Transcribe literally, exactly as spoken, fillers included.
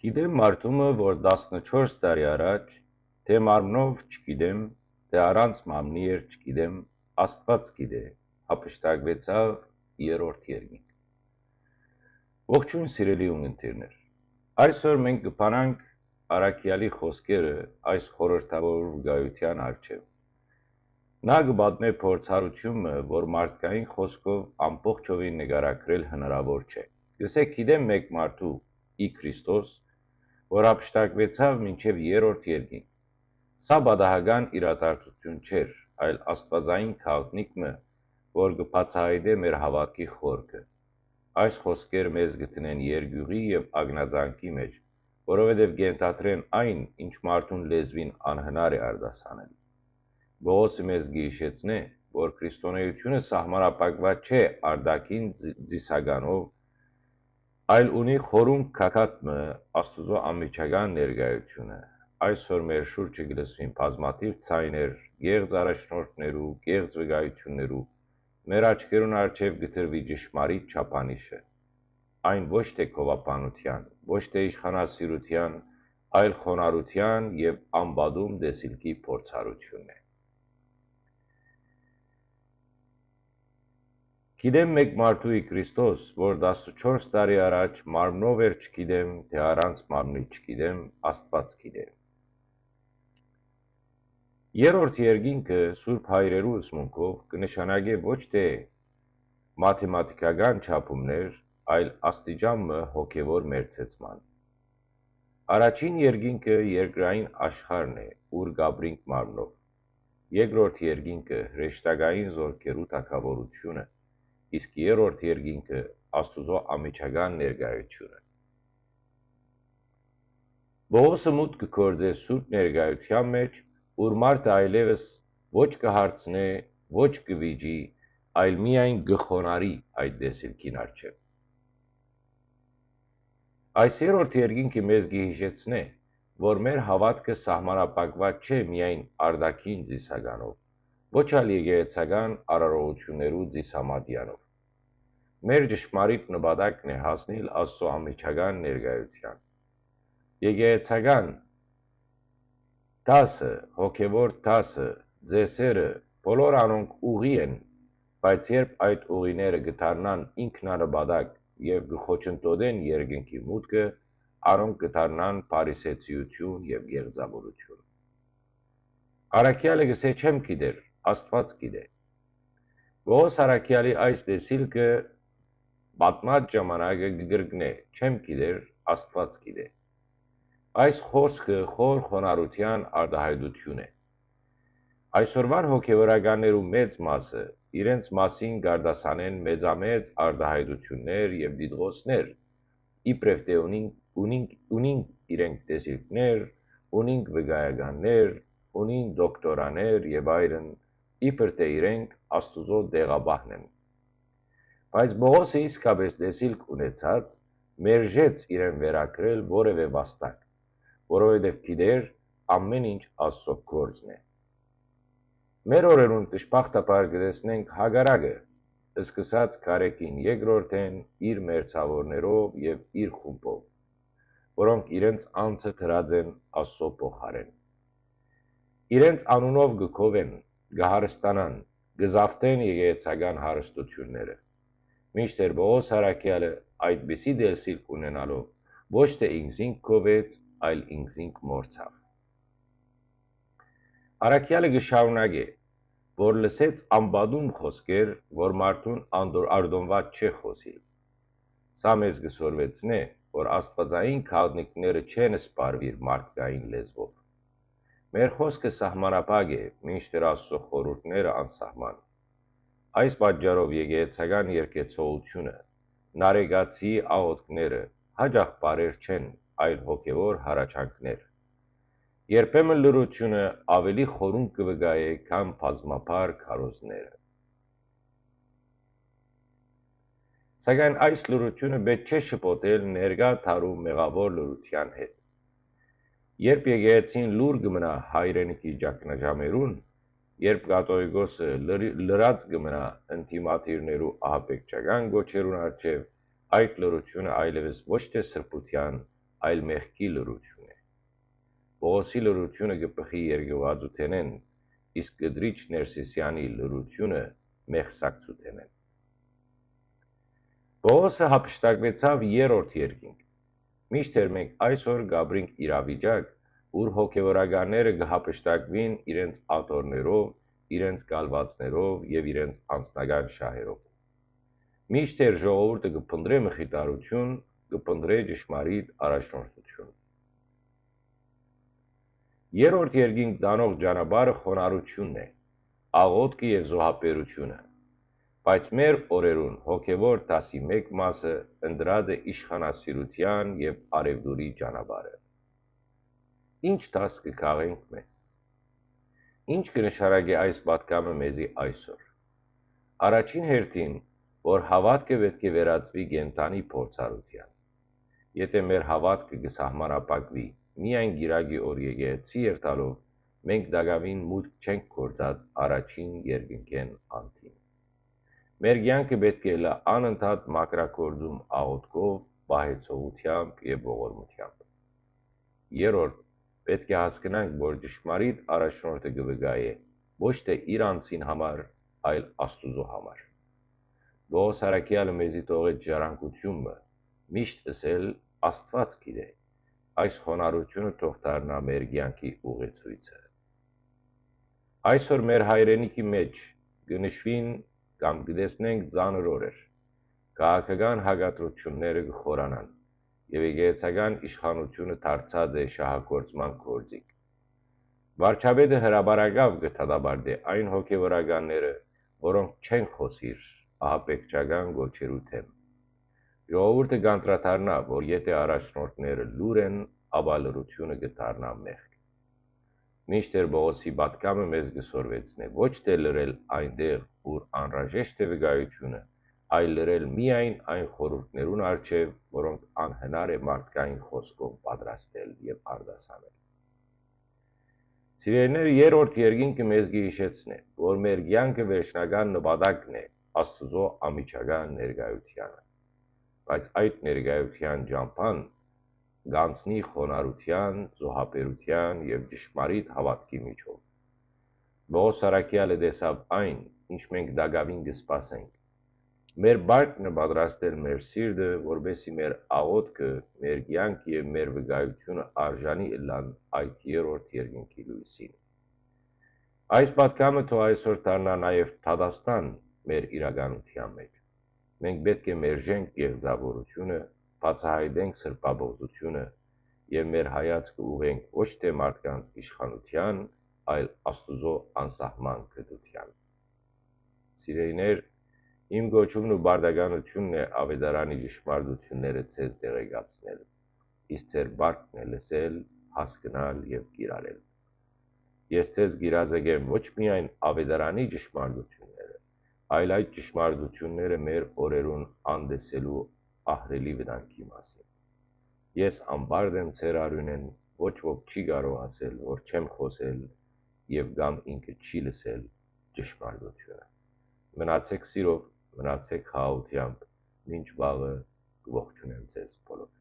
Գիտեմ մարդու մը, որ տասնչորս տարի առաջ, թէ մարմնով չգիտեմ, թէ առանց մարմնի էր չգիտեմ, Աստուած գիտէ, յափշտակուեցաւ երրորդ երկինք։ Ողջոյն, սիրելի ունգընտիրներ։ Այսօր մենք կփանանք առաքեալի խօսքերը այս խորհրդաւոր վկայութեան առջեւ։ Նա կը պատմէ փորձառութիւն մը, որ մարդկային խօսքով ամբողջովին նկարագրել հնարաւոր չէ։ Կ'ըսէ, գիտեմ մէկ մարդու, ի Քրիստոս, որ յափշտակուեցաւ մինչեւ երրորդ երկինք։ Սա պատահական իրադարձութիւն չէր, այլ աստուածային քաղտնիք մը, որ կը բացայայտէ մեր հաւատքի խորքը։ Այս խօսքեր մեզ կը դնեն երկիւղի եւ ակնածանքի մէջ, որովհետեւ կ'ենթադրեն այն, ինչ մարդուն լեզուին անհնար է արտասանել։ Պողոսը մեզ կը յիշեցնէ, որ քրիստոնէութիւնը սահմանափակուած չէ արտաքին ձ-, ծիսականով, այլ ունի խորունկ գագաթ մը, Աստուծոյ անմիջական ներկայութիւնը։ Այսօր մեր շուրջը կը լսուին բազմաթիւ ձայներ, կեղծ առաջնորդներու, կեղծ վկայութիւններու, մեր աչքերուն առջեւ կը դրուի ճշմարիտ չափանիշը։ Այն ոչ թէ գովաբանութեան, ոչ թէ իշխանասիրութեան, այլ խոնարհութեան եւ անպատում տեսիլքի փորձառութիւնն է։ Գիտեմ մէկ մարդու, ի Քրիստոս, որ տասնչորս տարի առաջ մարմնով էր, չգիտեմ, թէ առանց մարմնի, չգիտեմ, Աստուած գիտէ։ Երրորդ երկինքը սուրբ հայրերու ուսմունքով կը նշանակէ ոչ թէ մաթեմատիկական չափումներ, այլ աստիճան մը հոգեւոր մերձեցման։ Առաջին երկինքը երկրային աշխարհն է, ուր կ'ապրինք մարմնով։ Երկրորդ երկինքը հրեշտակային զորքերու թագաւորութիւնը, իսկ երրորդ երկինքը Աստուծոյ անմիջական ներկայութիւնը։ Պողոսը մուտք կը գործէ սուրբ ներկայութեան մէջ, ուր մարդը այլեւս ոչ կը հարցնէ, ոչ կը վիճի, այլ միայն կը խոնարհի այդ տեսիլքին առջեւ։ Այս երրորդ երկինքը մեզ կը յիշեցնէ, որ մեր հաւատքը սահմանափակուած չէ միայն արտաքին ծիսականով, ոչ ալ եկեղեցական արարողութիւններու ծիսամատեանով։ Մեր ճշմարիտ նպատակն է հասնիլ Աստուծոյ անմիջական ներկայութեան։ Եկեղեցական դասը, հոգեւոր դասը, ծեսերը, բոլոր անոնք ուղի են, բայց երբ այդ ուղիները կը դառնան ինքնանպատակ եւ կը խոչընդոտեն երկնքի մուտքը, անոնք կը դառնան փարիսեցիութիւն եւ կեղծաւորութիւն։ Առաքեալը կ'ըսէ. «Չեմ գիտեր, Աստուած գիտէ»։ Պողոս առաքեալի այս տեսիլքը պատմած ժամանակը կը կրկնէ. «Չեմ գիտեր, Աստուած գիտէ»։ Այս խօսքը խոր խոնարհութեան արտայայտութիւն է։ Այսօրվան հոգեւորականներու մեծ մասը իրենց մասին կ'արտասանեն մեծամեծ արտայայտութիւններ եւ տիտղոսներ, իբրեւ թէ ունին, ունին, ունին իրենք տեսիլքներ, ունին վկայականներ, ունին դոկտորաներ եւ այլն, իբր թէ իրենք Աստուծոյ դեղապահն են։ Բայց Պողոսը իսկապէս տեսիլք ունեցած, մերժեց իրեն վերագրել որեւէ վաստակ, որովհետեւ գիտեր, ամէն ինչ Աստուծոյ գործն է։ Մեր օրերուն դժբախտաբար կը տեսնենք հակառակը, սկսած Գարեգին երկրորդէն իր մերձաւորներով եւ իր խումբով, որոնք իրենց անձը դրած են Աստուծոյ փոխարէն։ Իրենց անունով կը գովեն, կը հարստանան, կը զաւթեն եկեղեցական հարստութիւնները։ Մինչդեռ Պողոս առաքեալը այդպիսի տեսիլք ունենալով, ոչ թէ ինքզինք գովեց, այլ ինքզինք մոռցաւ։ Առաքեալը կը շարունակէ, որ լսեց անպատում խօսքեր, որ մարդուն անդոր-, արտոնուած չէ խօսիլ։ Սա մեզ կը սորվեցնէ, որ աստուածային քաղտնիքները չեն սպառուիր մարդկային լեզուով։ Մեր խօսքը սահմանափակ է, մինչդեռ Աստուծոյ խորհուրդները անսահման։ Այս պատճառով եկեղեցական երգեցողութիւնը, նարեկացի աղօթքները յաճախ բառեր չեն, այլ հոգեւոր հառաչանքներ։ Երբեմն լռութիւնը աւելի խորունկ կը վկայէ, քան բազմաբար քարոզները։ Սակայն այս լռութիւնը պէտք չէ շփոթել ներկայ դարու մեղաւոր լռութեան հետ։ Երբ եկեղեցին լուռ կը մնայ հայրենիքի ճգնաժամերուն, երբ կաթողիկոսը լռի-, լռած կը մնայ ընդդիմադիրներու ահաբեկչական կոչերուն առջեւ, այդ լռութիւնը այլեւս ոչ թէ սրբութեան, այլ մեղքի լռութիւն է։ Պողոսի լռութիւնը կը բխի երկուածութենէն, իսկ կտրիչ Ներսիսեանի լռութիւնը՝ մեղսակցութենէն։ Պողոսը յափշտակուեցաւ երրորդ երկինք։ Մինչդեռ մենք այսօր կ'ապրինք իրավիճակ, ուր հոգեվորականները կը յափշտակուին իրենց աթոռներով, իրենց կալուածներով եւ իրենց անձնական շահերով։ Մինչդեռ ժողովուրդը կը փնտռէ մխիթարութիւն, կը փնտռէ ճշմարիտ առաջնորդութիւն։ Երրորդ երկինք տանող ճանապարհը խոնարհութիւնն է, աղօթքը եւ զոհաբերութիւնը։ Բայց մեր օրերուն հոգեվոր դասի մէկ մասը ընտրած է իշխանասիրութեան եւ առեւտուրի ճանապարհը։ Ի՞նչ դաս կը քաղենք մեզ։ Ի՞նչ կը նշանակէ այս պատգամը մեզի այսօր։ Առաջին հերթին, որ հաւատքը պէտք է վերածուի կենդանի փորձառութեան։ Եթէ մեր հաւատքը կը սահմանափակուի միայն կիրակի օր եկեղեցի երթալով, մենք տակաւին մուտք չենք գործած առաջին երկնքէն անդին։ Մեր կեանքը պէտք է ըլլայ անընդհատ մաքրագործում աղօթքով, պահեցողութեամբ եւ ողորմութեամբ։ Երրորդ, պէտք է հասկնանք, որ ճշմարիտ առաջնորդը կը վկայէ ոչ թէ իր անձին համար, այլ Աստուծոյ համար։ Պողոս առաքեալը մեզի թողեց ժառանգութիւն մը, միշտ ըսել՝ Աստուած գիտէ։ Այս խոնարհութիւնը թող դառնայ մեր կեանքի ուղեցոյցը։ Այսօր մեր հայրենիքի մէջ կը նշուին կամ կը տեսնենք ծանր օրեր։ Քաղաքական հակադրութիւնները կը խորանան եւ եկեղեցական իշխանութիւնը դարձած է շահագործման գործիք։ Վարչապետը հրապարակաւ կը դատապարտէ այն հոգեվորականները, որոնք չեն խօսիր ահաբեկչական կոչերու դէմ։ Ժողովուրդը կ'անդրադառնայ, որ եթէ առաջնորդները լուռ են, ապա լռութիւնը կը դառնայ մեղք։ Մինչդեռ Պողոսի պատգամը մեզ կը սորվեցնէ ոչ թէ լռել այնտեղ, ուր անհրաժեշտ է վկայութիւնը, այլ լռել միայն այն խորհուրդներուն առջեւ, որոնք անհնար է մարդկային խօսքով պատրաստել եւ արտասանել։ Սիրելիներ, երրորդ երկինքը մեզ կը յիշեցնէ, որ մեր կեանքը վերջնական նպատակն է Աստուծոյ անմիջական ներկայութեանը։ Բայց այդ ներկայութեան ճամբան կ'անցնի խոնարհութեան, զոհաբերութեան եւ ճշմարիտ հաւատքի միջով։ Պողոս առաքեալը տեսաւ այն, ինչ մենք տակաւին կը սպասենք։ Մեր պարտքն է պատրաստել մեր սիրտը, որպեսզի մեր աղօթքը, մեր կեանքը եւ մեր վկայութիւնը արժանի ըլլան այդ երրորդ երկինքի լոյսին։ Այս պատգամը թող այսօր դառնայ նաեւ դատաստան մեր իրականութեան մէջ։ Մենք պէտք է մերժենք կեղծաւորութիւնը, բացայայտենք սրբապղծութիւնը եւ մեր հայացքը ուղղենք ոչ թէ մարդկանց իշխանութեան, այլ Աստուծոյ անսահման գթութեան։ Սիրելիներ, իմ կոչումն ու պարտականութիւնն է աւետարանի ճշմարտութիւնները ձեզ տեղեկացնել, իսկ ձեր պարտքն է լսել, հասկնալ եւ կիրառել։ Ես ձեզ կ'իրազեկեմ ոչ միայն աւետարանի ճշմարտութիւնները, այլ այդ ճշմարտութիւնները մեր օրերուն անտեսելու ահռելի վտանգի մասին։ Ես անպարտ եմ ձեր արիւնէն, ոչ ոք չի կարող ասել, որ չեմ խօսել եւ կամ ինքը չի լսել ճշմարտութիւնը։ Մնացեք սիրով, մնացեք խաղաղութեամբ, մինչ վաղը կ'ողջունեմ ձեզ բոլոր։